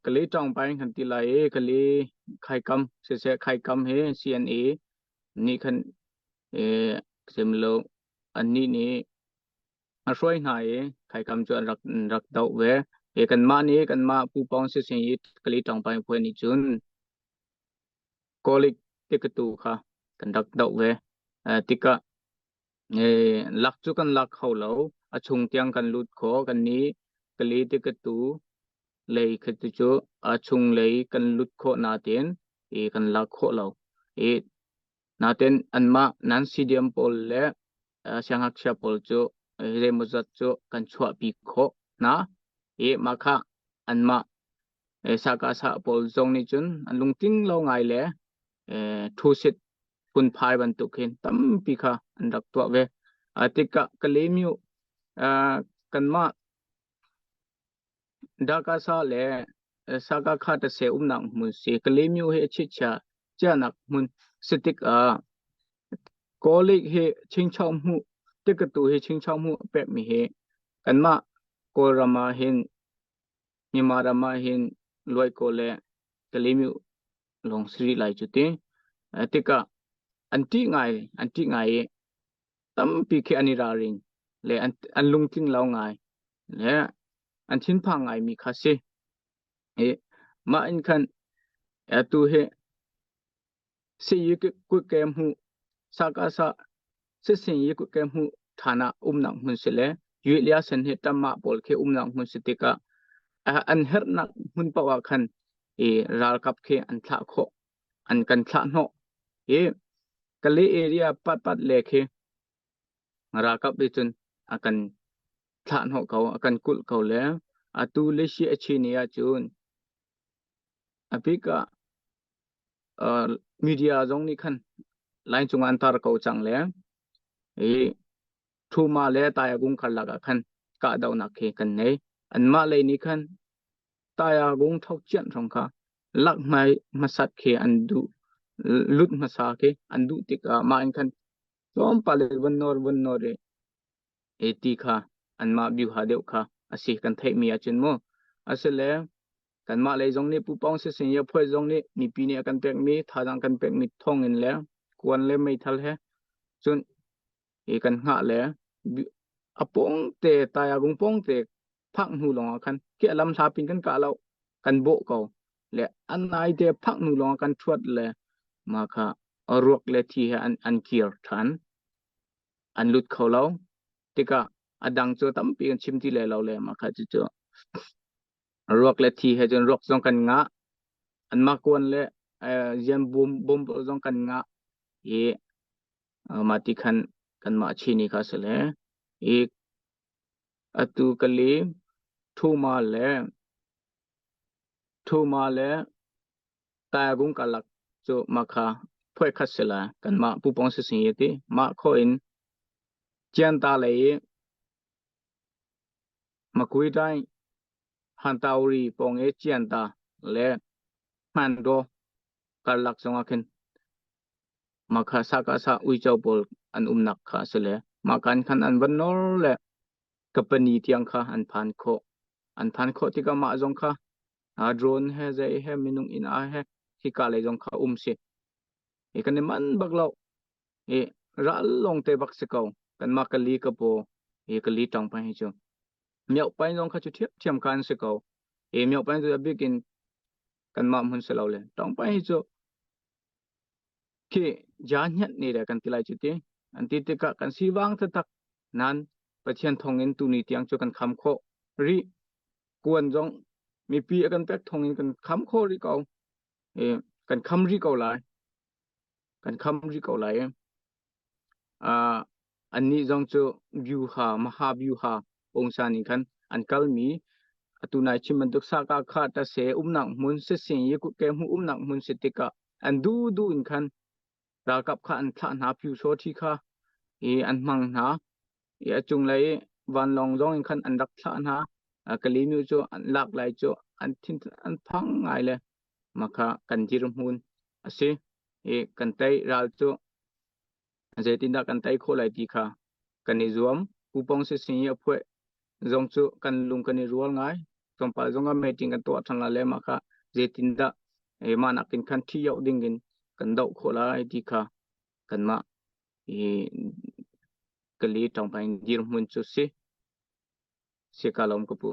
Kali ṭawngpai kan ti lai i Kali khaikam siseh khaikam hi CNA nih khan simlo annih nih a hruai hna i khaikam cu an rak doh ve. I kanmah nih kanmah pupawng siseh i Kali ṭawngpai phuan nih cun Kawlik tikatu kha kan rak doh ve. Tikah lak cu kan lak kho lo. A chung tiang kan lut kho. Kan nih Kali tikatu lei kha cu a chung lei kan lut khawh nain i kan lak khawh lo. I nain anmah nan CDM pawl le siangngakchia pawl cu zeimawzat cu kan chuahpi khawh hna. I mah kha anmah sakasa pawl zong nih cun an lungtling lo ngai le thu-sit phunphai bantuk hin tampi kha an rak tuah ve. Tikah Kalaymyo kanmah Dakasa le Sakakha tase umnak hmun si Kalaymyo hi chitchia chiahnak hmun si tikah Kawlik hi chingchau hmuh tikatu hi chingchau hmuh pekmi hi kanmah Kawlram ah hin Myanmar ram ah hin Luaikaw le Kalaymyo lawng si rih lai cu ti. Tikah an ṭih ngai, an ṭih ngai i tampi khi an i ralring le an lungtling lo ngai le an thinphang ngaimi kha si. I mah in khan atu hi Siyi hmuh sakasa sisin yi kuke hmuh ṭhan ah umnak hmun si le Yulia sen hi ṭamah pawl khi umnak hmun si tikah an herhnak hmun paoh ah khan i ralkap khi an thlah khawh an kan thlah hnawh i Kale area pat le khi ralkap nih cun a kan thlah hnawh ko a kan kulh ko le atu le shi a chi ni ahcun a bik ah media zong nih khan line cung an tar ko cang le i Thuma le Tayagung karlak ah khan kahdohnak khi kan nei. Anmah lei nih khan Tayagung thokcianh hrawng kha lak hmai hmasat khi an duh lut hmasa khi an duh tikah mah in khan tlawmpal in von nawr i e ti kha anmah biuha deuh kha a si kan theihmi ahcun mu. Asile kanmah lei zong nih pupawng sisin ya phuai zong nih mipi nih a kan pekmi thazaang kan pekmi thawng in le kuan le meithal he cun i kan hngah le a pawng te tayagung pawng te phak hnu lawng ah khan khi a lam hla pin kan kah lo kan bawh ko le an nai te phak hnu lawng ah kan thuat le ma kha ruak le thi he an kir than an lut kho lo tikah a dang cu tampi kan chim ti le lo le ma kha cu cu ruak le thi he cun ruak zong kan ngah an mah kuan le zian bum bum zong kan ngah i mah ti khan kanmah Chin kha si le i atu kali Thuma le Thuma le Tayagung kalak cu makha phuai khat si la kanmah pupong si sing ti mah kho in Chianta lei i Makui dai Hantauri pong i Chianta le Hmando karlak zongah khin Mah sakasa uico pawl an umnak kha a si le mah kan khan an van nor le kapani tiang kha an phan khawh. An phan khawh tikah mah zong kha drone he zei he minung inn ah he hika lei zong kha um si. I kan i man bak lo. I ral lawng te bak si ko. Kanmah kali ka paw i kali ṭang pa hi cu. Mioh pain zong kha cu ṭhiamṭhiam kha an si ko. I mioh pain cu a bik in kanmah hmun si lo le ṭang pain hi cu Khi jahniat ne le kan ti lai cu ti. An ti tikah kan sivang taktak nain Pathian thawngin tuni tiang cu kan kham khawh rih. Kuan zong mipi a kan pek thawngin kan kham khawh rih ko. I kan kham rih ko lai. Kan kham rih ko lai. Uh, annih zong cu Vyuha, Mahavyuha pungsan in khan an kalmi atu nai chim bantuk saka kha ta se umnak hmun sisin yi ke hmu umnak hmun si tikah an du du in khan ralkap kha an thlah hna pyu so thi kha i an hmang hna i a cunglei vanlawng zong in khan an rak thlah hna Kalinu cu an lak lai cu an thin an phang ngai le makha kan dirhmun a si i kan tei ral cu zeitindah kan tei khawh lai ti kha kan i zuam. Pupong sisin i a phuah zong cu kan lung kan i rual ngai. Tlawmpal zong ah meeting kan tuah ṭhan lai le mah kha zeitindah mah nakin khan ṭhi deuh ding in kan doh khawh lai ti kha kanmah i kali ṭangpang dirhmun cu si. Si ka lawm ka pu.